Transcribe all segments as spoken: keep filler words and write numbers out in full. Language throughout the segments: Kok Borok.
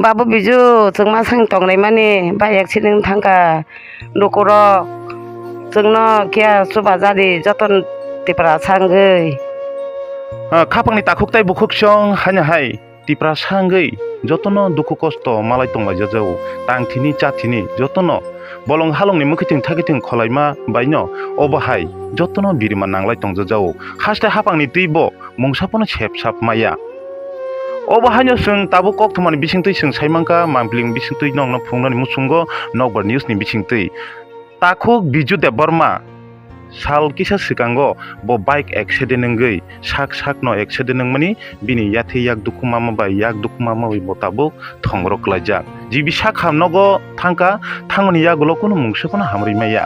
Babu Biju, chwngma sang tonglaimani, bike accident thangkha, lukurok chwngno khe chuba jadi jotono Tiprasa wngwi. Ah, khapangni takhuk tei bukhuk song haino hai Tiprasa wngwi jotono dukhu kosto malai tonglaijajao, tang thini cha thini jotono bolong halongni mwkhwtwng thakhwtwng kholaima baino obo hai jotono birima nanglai tongjajao, haste hapangni twi bo mungsa phano sep sap maya. Obo haino chwng tabuk koktwmani bisingtwi chwng sai mankha, mangpili bisingtwi nokno phunuknani muchungo Nokbar News ni bisingtwi. Takhuk Biju Debbarma sal kisa swkango bo bike accident wngwi sak sakno accident wngmani bini yathwi yak dukhu mama bai yak dukhu mama bai bo tabuk thongro kwlaijak. G B sak ham nogo thangkha, thangmani yagulo kunu mungsa phano hamrwi maya.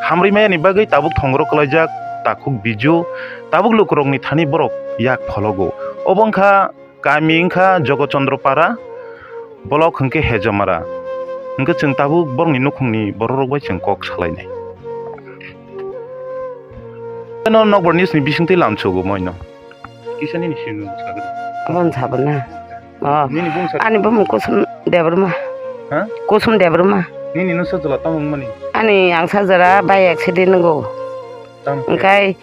Hamrwi maya ni bagwi tabuk thongro kwlaijak Takhuk Biju, tabuk lukurokni thani borok yak phologo. Obo wngkha kami wngkha Jogochondro Para, block hwnkhe Hejamara. Hwnkhe chwng tabuk borokni nukhungni bororok bai chwng kok salainai. No Nokbar News ni bisingtwi lamsogo moino. Kisa nini simi mung sagri. Abon sabana. Oh. Nini bung sagri. Ani bumung Kusum Debbarma. Ha? Kusum Debbarma. Nini no sajla tamo mani. Ani ang sajara bai accident nungo. Tam. Engkai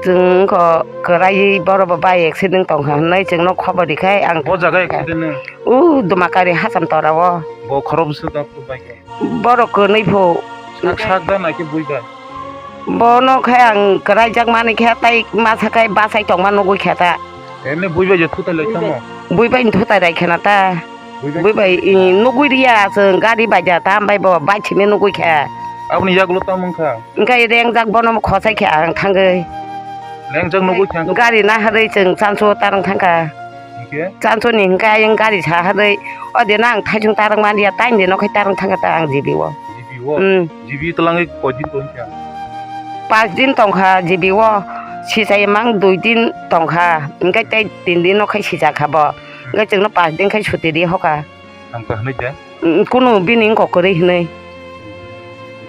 chwng ko kwrai boro bo bai accident tongkha hwnwi chwngno khobor rikhai ang. O jaga accident nung. U Dumakari Hasam Torao. Bo khorok bwswk dak bai khe. Borok kwnwi pho. Sak sak da naikhe bui bai. Bono khai ang kwraijak mani khe tei masa khai bachai tongma nugui khe ta. Emne bui bai je thutai lai tamo. Bui bai thutai rai khena ta. Bui bai. Bui bai, i, nugui riya chwng gari bai ja ta, ambai bo bai simi nugui khe. Aboni yagulo tamo wngkha. Engkai rengjak bono khosai khe ang thangwi. Lengjak nugui khe ang. Gari naharwi chwng chanso tarwng thangkha. Hingke? Chansoni hingke ayang gari saharwi, o dino ang thaisung tarwng manliya, taini dino khai tarwng thangkha ta ang G B o. G B o? Hmm. G B o twlangwi koidin tongkha? Pash din tongkha G B o, sisai mang dui din tongkha, hingke tei tin dino khai sijakha bo. Hingke chwngno pash din khai suti ri hoka. Hamkha hwnwi de? Mm, kunu bini wngkok kwrwi hwnwi.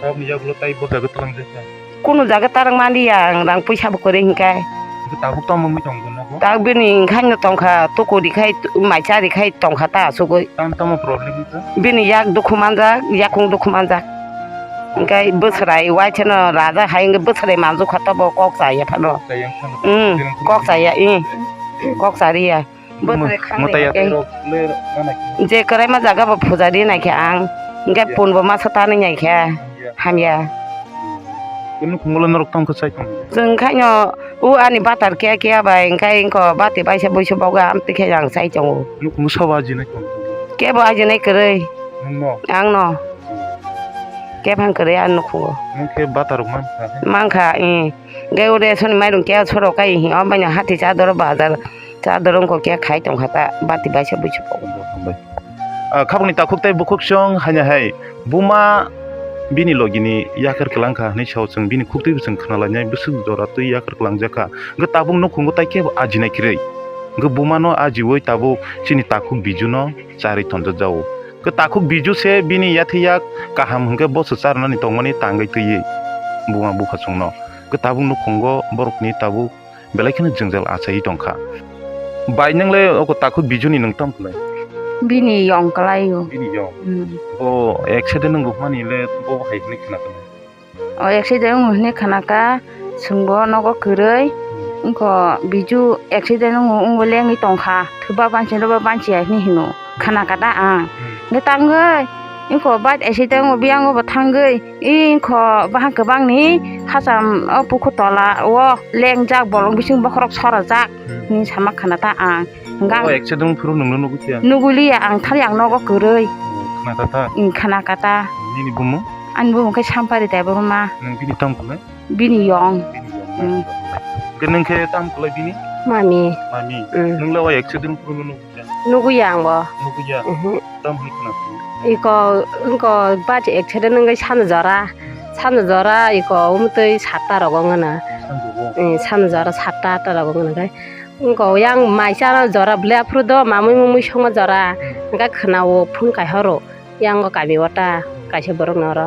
Tabukni yagulo tai bo jaga twlangjakha? Kunu jaga tarang manliya ang, rang puisa bo kwrwi hinkhe. Hwnkhe tabuk tamo wngwi tongo nogo? Tabuk bini hinkhe haino tongkha, tukuri khai, maisa ri khai tongkha ta asugwi. Tamo tamo problem wngkha? Bini yak dukhu manjak, yakung dukhu manjak. Hinkhe bwswrai waisano raja hai wngwi bwswrai manjukha tobo kok chaya phano. Chaya wngkha. Mm, kok chaya, mm, kok chariya. Mwtai ya tei rok le rok ma nai khe. Je kwraima jaga bo puja ri nai khe ang, hingke pun bo masa tanwi nai khe, hamya. Kunu khungo le norok tong khe chai tong. Chwng khaino o ani batar kiya kiya bai, hingke ingko bati baisa buisu bogo amtwi khe ang chai tongo. Nukhungo sabo ajinai tong. Kebo ajinai kwrwi. Nungno? Angno. Kephang kwrwi ang nukhungo. Nung khe batar rok mankha? Mankha, eh. Hingke o ration ni mairung kiya sorok kai hing, o baino hati chadoro bazar. Chador wngkha khe khai tongkha ta, bati baisa buisu. Ah, khabangni takhuk tei bukhuk song haino hai buma bini logini yakar kwlangkha hinwi sao chwng, bini khuktwi bo chwng khwnalainai, bwswk jora twi yakar kwlangjakha. Hwnkhe tabuk nukhungo tai khe ajinai kwrwi. Hwnkhe bumano ajiui tabuk chini takhuk Bijuno charwi tonjak jao. Hwnkhe takhuk Biju se bini yathwi yak kaham hwnkhe boso charwnani tongmani tangwi twiwi buma bukhachwngno. Hwnkhe tabuk nukhungo borokni tabuk belai kheno jwngjal achaiwi tongkha. Bai, nwng le ogo takhuk Bijuni nwng tamo khlai? Bini yong kwlaio. Bini yong? Hmm. O accident wngwi hwnmani le bo hai hwnwi khna kha. O accident wngwi hwnwi khna kha, chwngbo nogo kwrwi, hmm, wngkha Biju accident wngwi, wngwi lengwi tongkha, thwiba bansi, loba bansi hai hwnwi hino. Khana kata ang. Hmm. Hwnkhe tangwi, ingkho bike accident o biyango bo thangwi, ingkho bahang kwbangni hacham o pukhuk tola o lengjak bolong bising bokhorok sorajak, hmm, hinwi sama khana ta ang. Hwnkhe ang o accident phuru nwngno nugwi khe? Nugwi liya ang thali ang nogo kwrwi. Hmm, khana kata? Hmm, khana kata. Nini bumung? Ani bumung khe Sampari Debbarma. Nwng bini tamo khlai? Bini yong. Bini yong. Hmm. Khe nwng khe tamo khlai bini? Mami. Mami. Hmm. Nwng le o accident phuru no nugwi khe? Nugwi ya ang bo. Nugwi ya? Mhm. Tamo hwnwi khna khe? Iko, iko bike accident wngwi sano jora. Sano jora iko umtwi satta rogo wngna. Sano jora? Eh, sano jora satta atta rogo wngna khe. Iko yang maisa jora bwlai aphuru do mamui mumui songo jora. Hmm. Hwnkhe khna o phone kai horo. Yang o kami o ta kaisa borok no oro.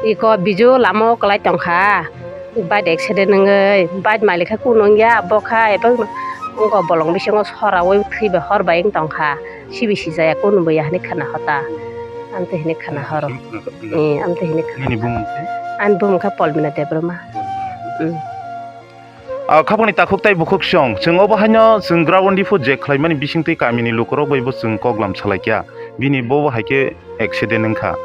Iko Biju lama o kwlai tongkha. Bike accident wngwi, bike malik khe kunu wngya, bo kha, ebong Wngkha bolong bisingo soraui thwiba hor bai wng tongkha, sibi sijaya kunu bo ya hwnwi khna hota. Amtwi hwnwi khna horo. Amtwi hwnwi khna. Nini bumung khe? Ani bumung khe Polmina Debbarma. Khapangni takhuk tai bukhuk song, chwng obo haino chwng ground-o je khlaimani bisingtwi kamini lukurok bai bo chwng koklam salaikha. Bini bo bo hai khe accident wngkha.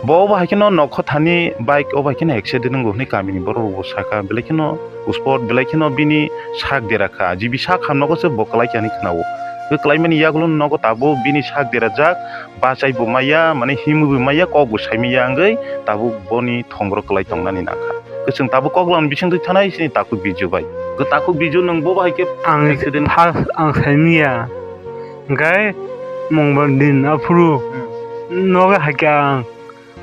Bo obo hai kheno nokho thani bike obo hai kheno accident wngo hwnwi kamini borok rokbo sakha, belai kheno spot, belai kheno bini sak dera kha, jibi sak ham nogo se bo kwlai kha hinwi khna-o. Bwkhlaimani yagulo nogo tabuk bini sak derajak, bachai bo maya, mane himwi bo maya, kok bo sai maya wngwi tabuk boni thongro kwlai tongnani nangkha. Kwchwng tabuk koklam bisingtwi thanai sini takhuk biju bai. Takhuk biju nwng bo bai khe ang accident. First ang saimanya, hwnkhe mungbar din aphuru nogo hakhe ang.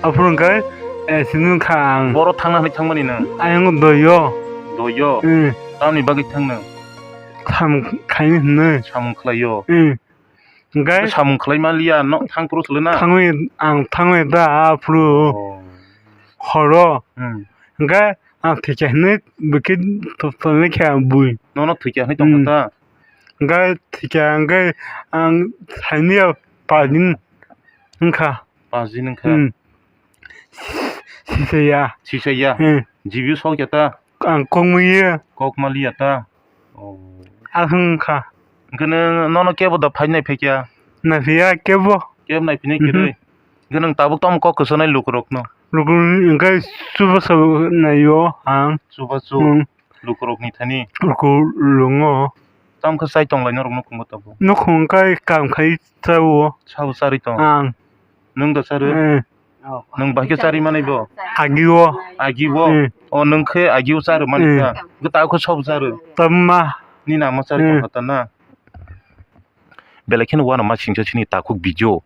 Aphuru hwnkhe, eh, sini wngkha ang. Boro thangna hinwi thangmani nwng? Ayang doyo. Doyo? Hmm. Tamni bagwi thang nwng? Samung khaini hwnwi. Samung khlaio? Hmm. Hwnkhe samung khlai manliya, no thang phuru swlwna? Thangwi, ang thangwi da aphuru. Oh. Horo. Hmm. Hwnkhe ang thwikha hinwi bwkhe to-, tonwi khe ang bui. Nono thwikha hinwi tongkha ta? Hmm. Hwnkhe thwikha hwnkhe ang saimanya pajin wngkha. Pajin wngkha? Hmm. Sisaya. Sisaya? Hmm. Jibi sokya ta? Ang kok maya. Kok maliya ta? Oh. Ahwng kha. Hwnkhe nwng nono kebo da phai nai phaikya? Nai phiya kebo. Kebo nai phinai khe rwi? Hwnkhe nwng tabuk tamo kok kwchanai lukurokno? Lukurok hwnkhe chubachu naio ang. Chubachu? Hmm. Lukurokni thani? Lukurokno. Tamo khe chai tonglai norok nukhungo tabuk? Nukhung khe kam khai chao. Sabo charwi tong? Ang. Nwng da charo? Eh. Nwng bahai khe charwi manai bo? Agio. Agio? Eh. O nwng khe agio charwi mani kha. Eh. Gwtao khe sobo charo? Tamma. Nini ama charwi tongkha ta na? Belai kheno uanama singcha chini takhuk video.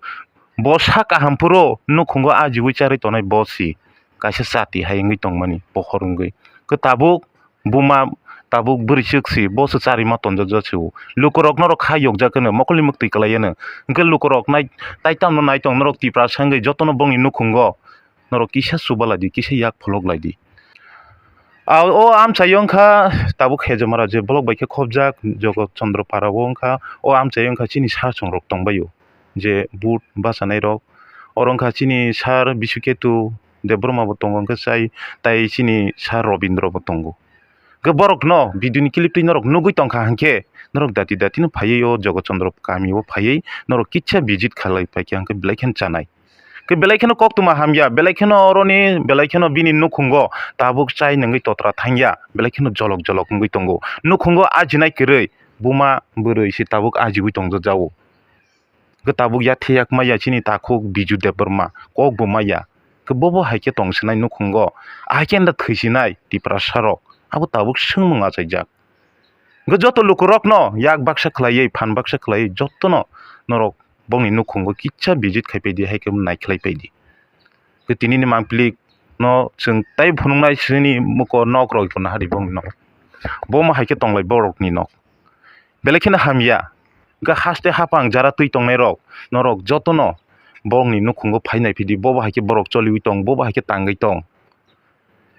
Bo sa kaham phuru nukhungo ajiwi charwi tongnai bo si. Kaisa chati hai wngwi tongmani pohor wngwi. Khe tabuk buma tabuk bwrwi chwk si, bo se charima tonjak jak si o. Lukurok norok kha yokjak hwno, mokolni mwktwi kwlai hwno. Hwnkhe lukurok nai-, tai tamo nai tong norok Tiprasa wngwi jotono bongni nukhungo norok kisa chuba lai di, kisa yak pholok lai di. A, o amchaio wngkha tabuk Hejamara je bolok bai khe khopjak Jogot Chandra Para o wngkha, o amchaio wngkha chini sir chwng rok tongbai o. Je vote bachanai rok. Oro wngkha chini sir Biswaketu Debbarma bo tongo, hwnkhe chai tai chini sir Robindra bo tongo. Hwnkhe borokno video ni clip twi norok nugwi tongkha, hwnkhe norok dati dati no phaiwi o Jogot Chandra kami o phaiwi norok kisa visit khalai paikha, hwnkhe belai kheno chanai. Hwnkhe belai kheno koktwma hamya, belai kheno oroni, belai kheno bini nukhungo tabuk chai nungwi totra thangya, belai kheno jolok jolok wngwi tongo. Nukhungo ajinai kwrwi buma bwrwi se tabuk ajiwi tongjajago. Khe tabuk ya thiyakma ya chini takhuk Biju Debbarma, kok bo maya. Khe bobo hai khe tong sinai nukhungo, ahai khe enda thwi sinai Tiprasa rok, abo tabuk swngmung achaijak. Khe joto lukurokno yak baksa khlaiwi, phan baksa khlaiwi jotono norok bongni nukhungo kisa visit khai paidi, hai khe nai khlai paidi. Khe tinini mangpili no chwng tai phunuknai sini muko nok rok bo nahari bongni nok. Bomo hai khe tonglai borokni nok. Belai kheno hamya. Hwnkhe haste haphang jara twi tongnai rok, norok jotono borokni nukhungo phai nai phidi, bobo hai khe borok choliwi tong, bobo hai khe tangwi tong.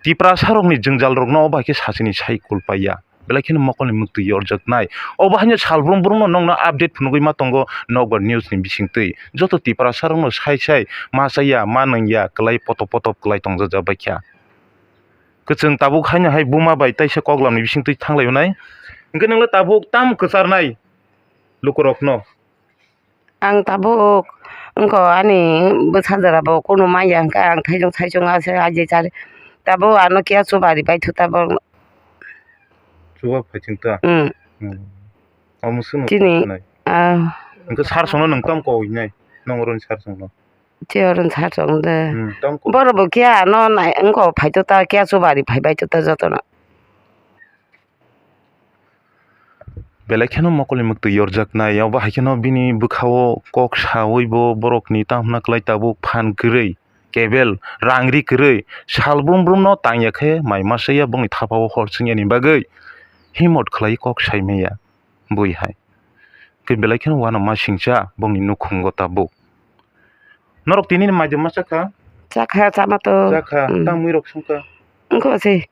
Tiprasa rokni jwngjal rokno obo hai khe sachini sai kul paiya. Belai kheno mokolni mwktwi yorjaknai. Obo haino sal brum brumno nokno update phunugwi ma tongo Nokbar News ni bisingtwi. Joto Tiprasa rokno sai sai ma chaya, ma nungya, kwlai potop potop kwlai tongjak jak bai kha. Kwchwng tabuk haino hai buma bai taisa koklamni bisingtwi thanglai hwnai. Hwnkhe nwngla tabuk tamo kwcharnai lukurokno? Ang tabuk wngkha ani bwsa jora bo kunu manya hwnkhe ang thaijong thaijong ase aji chari. Tabuk ano kiya chubari bai thu tabuk. Chuba phaiching ta? Hmm. Hmm. Omo swnwi chini, ah. Hwnkhe sar songno nwng tamo kok hinai? Nong oroni sar songno? Te oro sa chong de. Hmm, tamo kok. Borok bo kiya ano nai wngkha phaito ta kiya chubari phaibai to ta jotono. Belai kheno mokolni mwktwi yorjaknai, obo hai kheno bini bwkha-o kok saui bo borokni tamo hwnna kwlai tabuk phan kwrwi, kebel rang ri kwrwi, sal brum brumno tangya khe mai masa ya bongni thapa-o hor chwngya ni bagwi himot khlai kok sai maya. Bui hai. Khe belai kheno uanama singcha bongni nukhungo tabuk. Norok tinini maidum ma chakha? Chakha, chama to. Chakha, hmm. Tamo muirok songkha? Wngkha se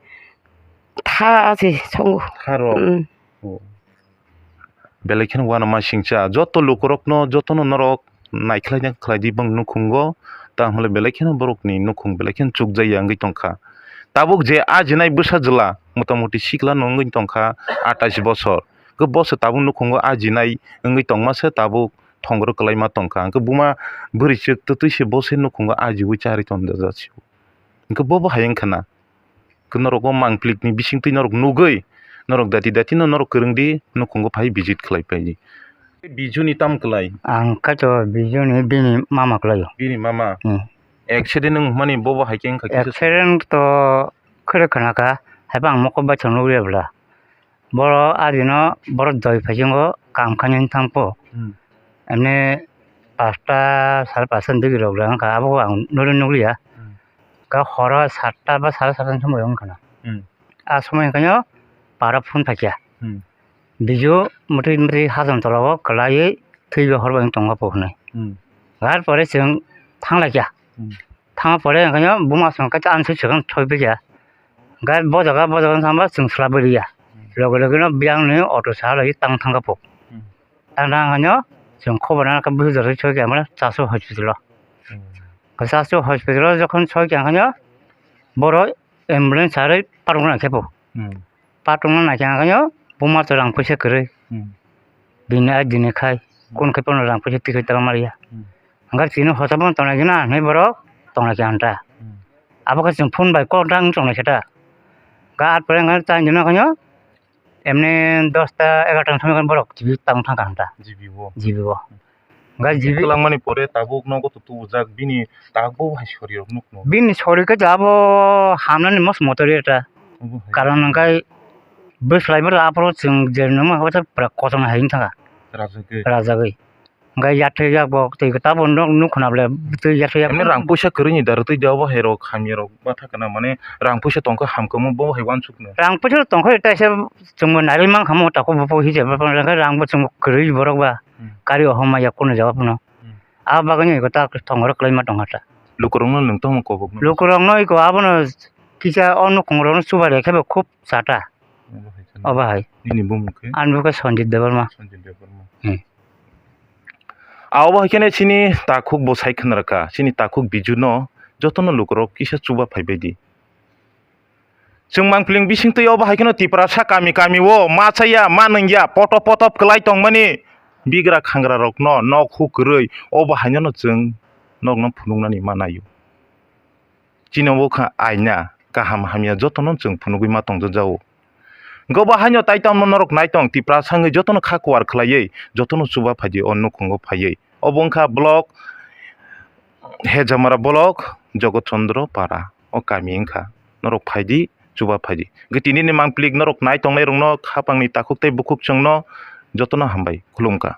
tha se songo. Tha rok? Hmm. Oh. Belai kheno uanama singcha, joto lukurokno, jotono norok naikhlaina khlaidi bang nukhungo, tamo le belai kheno borokni nukhung belai kheno chukjakya wngwi tongkha. Tabuk je ajinai bwsa jwla motamuti siklano wngwi tongkha atais bosor, khe boso tabuk nukhungo ajinai wngwi tongmase tabuk thongro kwlaima tongkha, hwnkhe buma bwrwi chwk twtwi se bo se nukhungo ajiui charwi tonjak si. Hwnkhe bobo hai wngkha na. Khe norok o mangplikni bisingtwi norok nugwi, norok dati dati no norok kwrwngdi, nukhungo phai visit khlai phaidi. Bijuni tam kwlai? Ang kaitor Bijuni bini mama kwlaio. Bini mama? Hmm. Accident wng hwnmani bobo hai khe wngkha kisa? Accident to khwrwk khna kha, haiba ang mokol bai thang nugwi bwla. Boro adino boro doi phaisingo kam khainani thangpo. Hmm. Emne pasta, sare pasta ni digi rok wngkha, abo ang noro nukliya. Hmm. Kha horo satta ba sare satta ni somoi wngkha na. Hmm. A somoi hwnkhe para phone phaikha. Hmm. Bijo mwtwi mwtwi hajong tola o kwlaiwi thwiwi hor bai tongma po hwnwi. Hmm. Har pore chwng thanglaikha. Hmm. Thangma pore hwnkhe buma song khe ani swi swkang thoi phaikha. Hwnkhe bo jaga bo jaga thangba chwng swlaiwi liya. Hmm. Loge loge no biyang ni auto sa lai tang thangkha po. Hmm. Tang tang hwnyo chwng khobor nang khe busi jora soi khe mane chaso hospital o. Hmm. Chaso hospital o jokhon soi khe hwnyo boro ambulance sarwi parwkna khe po. Hmm. Patwngno naikhe ang khe buma to rang puisa kwrwi. Hmm. Bini ai dini khai, hmm, kun khai pono rang puisa tikhi tala mariya. Hmm. Hwnkhe chini hosa bono tongnai gina hinwi borok tongnai khe ang ta. Hmm. Abo khe chwng phone bai kok dang tongnai khe ta. Ga at pore hwnkhe chang dino khe emni dosta egarota ni somoi borok G B tang thang kha ang ta. G B o. G B o. Hwnkhe G B kwlangmani pore tabuk nogo to tubujak bini tabuk hai sori rok nukno. Bini sori khe abo hamnani mos motor eta. Obo hai. Karon hwnkhe bwslai bwrwi aphuru chwng je nungma hwnkhe pura kotorma hai wngkha. Rajagwi. Rajagwi. Hwnkhe yathwi yak bo twi tabuk nuk, nuk khna bwle twi yathwi yak. Emni rang puisa kwrwini da rwtwi de obo hai rok hamya rok batha kana mane rang puisa tongkha hamkha mo bo hai uansukno. Rang puisa tongkha eta se chwngbo nairwi mankha mo takhuk buphuk hijab rang bo chwngbo kwrwi borok ba. Hmm. Kari o homa ya kunu jawab no. Hmm. A bagwi ni ta thongor kwlai ma tongkha ta. Lukurok no nwng tongmo kobok no. Lukurok no iko abono kisa o nukhung rok no chuba rikhe bo khub chata. Obo hai khe. Obo hai. Nini bumung khe? Ani bumung khe Sanjit Debbarma. Sanjit Debbarma. Hmm. A obo hai khe ne chini takhuk bo sai khna rwkha. Chini takhuk Biju no joto no lukurok kisa chuba phai bai di. Chwng mangpili bisingtwi obo hai kheno Tiprasa kami kami o ma chaya, ma nungya, potop potop kwlai tongmani bigra khangra rokno nok huk kwrwi obo haino no chwng nokno phunuknani ma naio. Chini obo kha aina kaham hamya jotono chwng phunugwi ma tongjakjao. Hwnkhe obo haino tai tamo norok nai tong Tiprasa wngwi jotono kha kuar khwlaiwi jotono chuba phaidi o nukhungo phaiwi. Obo wngkha block Hejamara block Jogot Chandra Para o kami wngkha. Norok phaidi chuba phaidi. Hwnkhe tinini mangpili norok nai tongnai rokno khapangni takhuk tei bukhuk chwngno jotono hambai khulumkha.